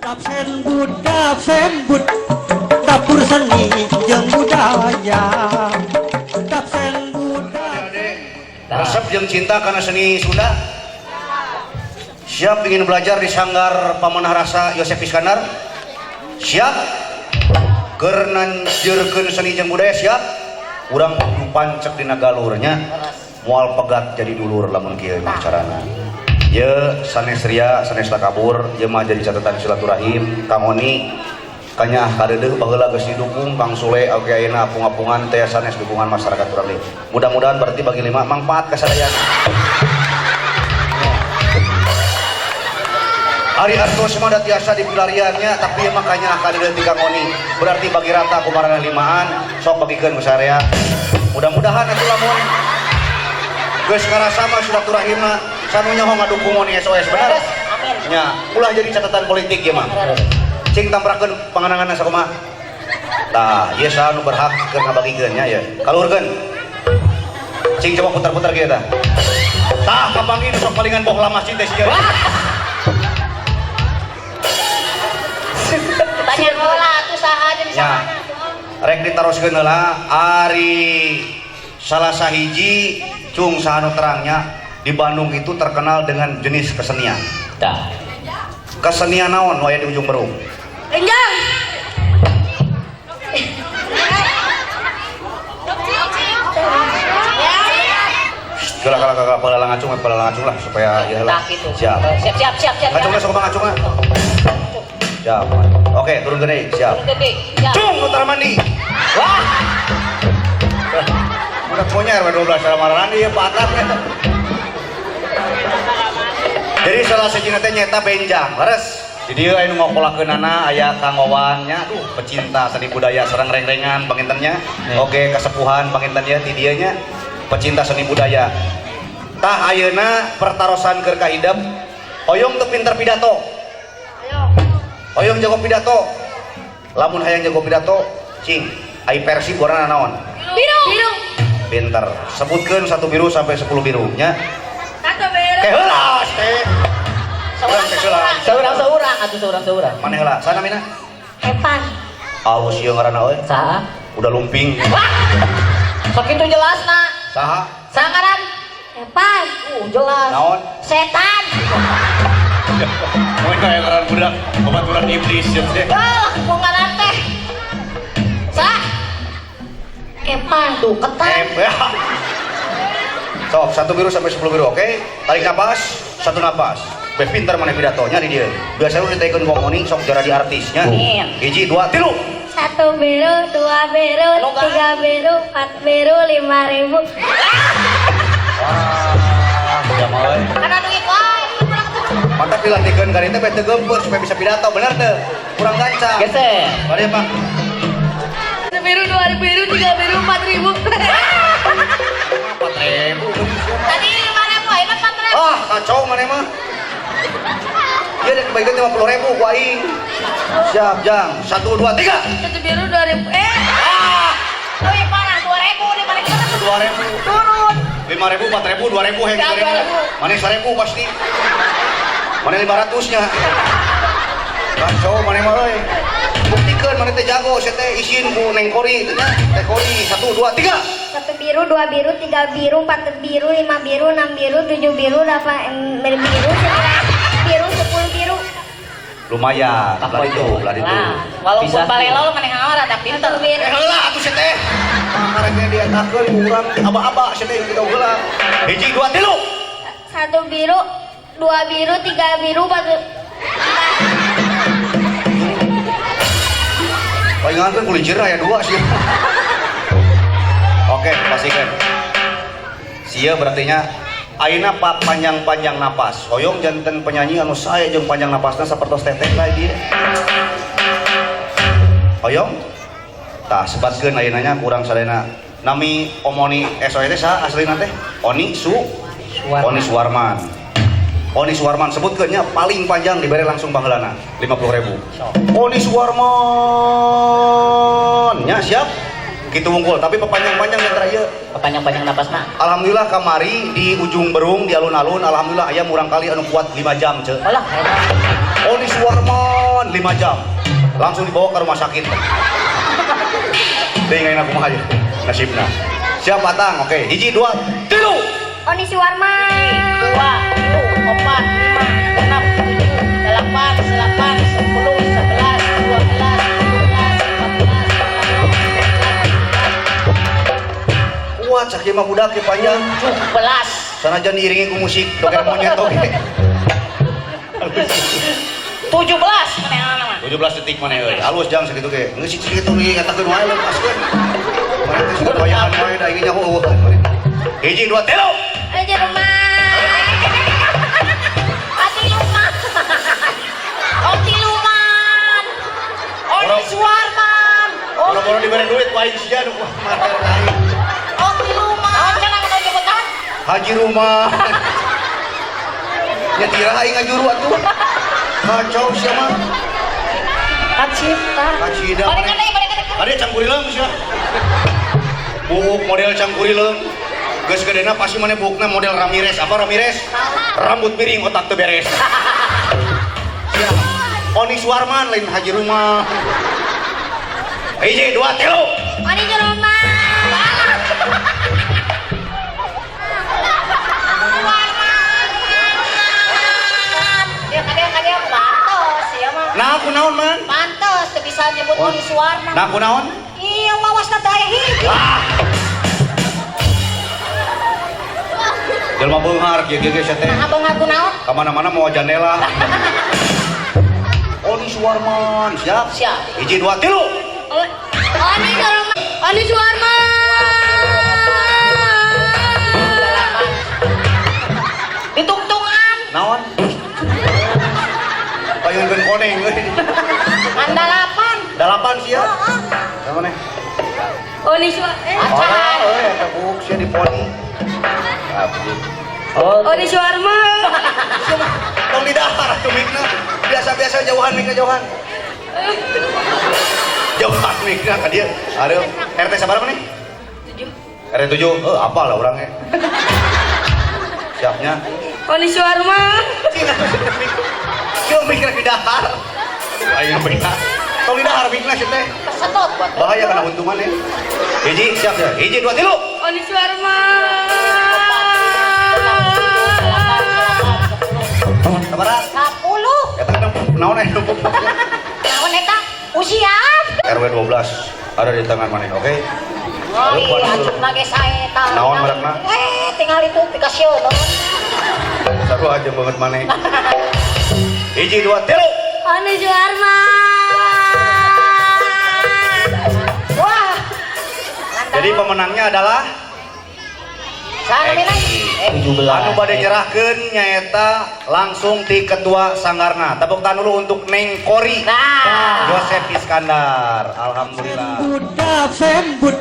Dapsen dapsen dapur seni jeung budaya. Dapsen budak. Resep jeung cinta karena seni Sunda. Siap ingin belajar di Sanggar Pamanah Rasa Yosep Iskandar? Siap? Keur nanjeurkeun seni jeung budaya siap? Urang kudu pancek dina galurnya. Moal pegat jadi dulur lamun kieu mah carana. Ye sanes ria, sanes takabur, ieu mah jadi catatan silaturahim. Kang Oni kanyaah kadeudeuh baheula geus didukung Kang Sule oge ayeuna apung-apungan teh sanes dukungan masyarakat urang deui. Mudah-mudahan berarti bagi lima manfaat kasadayana. Ari artos mah da tiasa dipilariannya tapi ieu mah kanyaah kadeudeuh ti Kang Oni. Berarti bagi rata ku maraneh limaan sok bagikeun ku sarea. Mudah-mudahan atuh lamun geus karasa mah silaturahimna sanu nyaho ngadukung Oni SOS bener. Amin. Nya, ulah jadi catatan politik ieu mah. Cing tamprakeun pangananganna sakumaha. Tah, ieu saha nu berhak keur ngabagikeun nya ya. Kaluhurkeun. Cing coba putar-putar kieu tah. Tah, kapanggih nu sok palingan bohla masjid teh sia. Tanya heula atuh saha jeung Nya. saha. Rek ditaroskeun heula ari salah sahiji cung saha nu terangnya di Bandung itu terkenal dengan jenis kesenian. Tah. Kesenian naon nu aya di Ujung Berung? Enjang. Gelah gelah gelah palalang ngacung, palalang ngacung lah supaya ya lah. Tah gitu. Siap. Siap siap siap siap. Ngacungna sok ngacungna. Siap. Oke, turun gede, siap. Turun gede. Siap. Cung, nu tara mandi. Wah, Udah punya RW 12 salah marani ya Pak Atap ya. Jadi salah sejina teh nyeta benjang, leres. Di dieu aya nu ngokolakeunana aya Kang Wawan nya, aduh pecinta seni budaya sareng reng-rengan pangintennya. Oke, kesepuhan panginten nya ti dieu nya pecinta seni budaya. Tah ayeuna pertarosan keur kahidep, hoyong teu pinter pidato. Hoyong jago pidato. Lamun hayang jago pidato, cing, ai Persib warna naon? Biru. Biru. Pinter. Sebutkeun 1 biru sampai 10 biru nya. Satu biru. Ke heula teh. Urang teh heula. seurang-seurang atuh seurang-seurang. Maneh heula? Sana mina? Evan. Alus ieu ngaranna euy. Saha? Udah lumping. Wah. Sakitu jelasna. Saha? Sangaran. Evan. Jelas. Naon? Setan. Mun kaya ngaran budak babaturan iblis ya teh. Ah, mau ngaran teh. Sa? Evan. Tuh ketan. Eh, sok 1 biru sampai 10 biru, oke? Tarik napas, 1 napas. Beh pinter mana pidatonya di dia. Biasanya lu ditekeun ku Oni sok jara di artisnya. Amin. 1 2 3. 1 biru, 2 biru, Halo, Kak. 3 biru, 4 biru, 5 ribu. Wah, udah mah euy. Karena duit wae. Mantap dilatihkeun ka dieu teh beh teu geumpeur supaya bisa pidato, bener teu? Kurang gancang. Geser. Mari Pak. 1 biru, 2 biru, 3 biru, 4 ribu. 4.000. Tadi 5.000, ayeuna 4.000. Ah, kacau maneh mah. Ieu dek bagian 50.000 ku aing. Siap, Jang. 1 2 3. 1 biru, 2 ribu. Ah, Euy parah 2.000 di balik. 2.000. Turun. 5.000, 4.000, 2.000 heng Ya, 2.000. Maneh 1.000 pasti. Maneh 500 nya. Kacau maneh mah euy. Buktikeun maneh teh jago, sia teh isin ku Neng Kori teh nya. Teh Kori 1 2 3. 1 biru, 2 biru, 3 biru, 4 biru, 5 biru, 6 biru, 7 biru, 8 biru, 9 biru, 10 biru. Lumayan, belah itu, belah itu. Lah, walaupun Bisa. balelo maneh rada pinter. 1 biru. Eh heula atuh sia teh. Kareknya dietakeun ku urang aba-aba sia teh kitu heula. 1 2 3. 1 biru, 2 biru, 3 biru, 4 Palingan kan kulincir aya 2 sih. Oke, pastikan. Sia berartinya ayeuna pak panjang-panjang napas. Hoyong janten penyanyi anu sae jeung panjang napasna sapertos teteh lagi. Hoyong? Tah sebatkeun ayeuna nya kurang sadayana. Nami Omoni SOE teh saha aslina teh? Oni Su Suwarman. Oni Suwarman. Oni Suwarman sebutkeun nya paling panjang dibere langsung pangheulana 50.000. Oni Suwarman nya siap? Kitu wungkul tapi pepanjang-panjang yang terakhir. Panjang-panjang napasna. Alhamdulillah kamari di Ujung Berung di alun-alun alhamdulillah aya murang kali anu kuat 5 jam ceu. Alah, Oni Suwarman 5 5 jam. Langsung dibawa ke rumah sakit. Teuing ayeuna kumaha ieu nasibna. Siap Atang, oke. Hiji, dua, tilu. Oni Suwarman. 2, 3, 4, 5, 6, 7, 8, 9, 10, 11, 12, 13, 14, 15, Kuat sakieu mah budak ge panjang. 17. Sanajan diiringi ku musik doger monyet oge. 17 manehna mah. 17 detik maneh euy. Halus jang sakitu ge. Geus sakitu nih katakeun wae lepaskeun. Maneh teh suka wayahan wae da ieu nyaho eueuh. Hiji, dua, tilu. Aja rumah. Ati Luman. Oti Luman. Oni Suwarman. Boro-boro dibere duit ku aing sia nu mater aing. Oti Luman. Naon cenah nu nyebutan? Haji rumah. Ya tira aing ngajuru atuh. Kacau sia mah. Kacipta. Kacida. Balik deui, balik deui. Ada cangkurileung sia. Buuk model cangkurileung. Geus gedena pasti maneh buukna model Ramirez. Apa Ramirez? Rambut miring otak teu beres. Sia. Oni Suwarman lain Haji rumah. Hiji, dua, tilu. Oni Suwarman. Dia kadang-kadang pantes ya mah. Nah, aku naon man? Pantes teu bisa nyebut Oni Suwarman. Nah, aku naon? Iya, mawasna teh aya hiji. Wah. Jelma beunghar kieu ge sia teh. Nah, abang aku naon? Kamana-mana mau jandela. Oni Suwarman, siap? Siap. Hiji, dua, tilu. Oni Suwarman. Oni Suwarman. Ditungtungan. Naon? Payungkeun koneng euy. Ngan dalapan. Dalapan sia. Sama maneh? Oni Suwarman. Oh, euy eta buuk sia di poni. Oh, Oni Suwarman. Tong di dahar atuh mikna. Biasa-biasa jauhan mikna jauhan. Jauhan mikna ka dieu. Aduh, RT sabaraha maneh? 7. RT 7. Heuh, apal lah urang ge. Siapnya. Oni Suwarman. Cina Kieu mikna di dahar. Aing mikna. Tong di dahar mikna sia teh. Kesedot buat. Bahaya kana untungan ya. Hiji, siap ya. Hiji, dua, tilu. Oni Suwarman. Sabaraha? 10. Eta kan naon aya numpuk. Naon eta? Usia. RW 12 ada di tangan maneh, oke? Oh iya, acukna ge saeta. Naon merekna? Tinggal itu pikasieun. Sarua aja banget maneh. Hiji, dua, tilu. Oni Suwarman. Wah. Jadi pemenangnya adalah Sana minang. 17. Anu bade nyerahkeun nyaeta langsung ti ketua sanggarna. Tepuk tangan dulu untuk Neng Kori. Nah. Yosep Iskandar. Alhamdulillah. Budak sembut.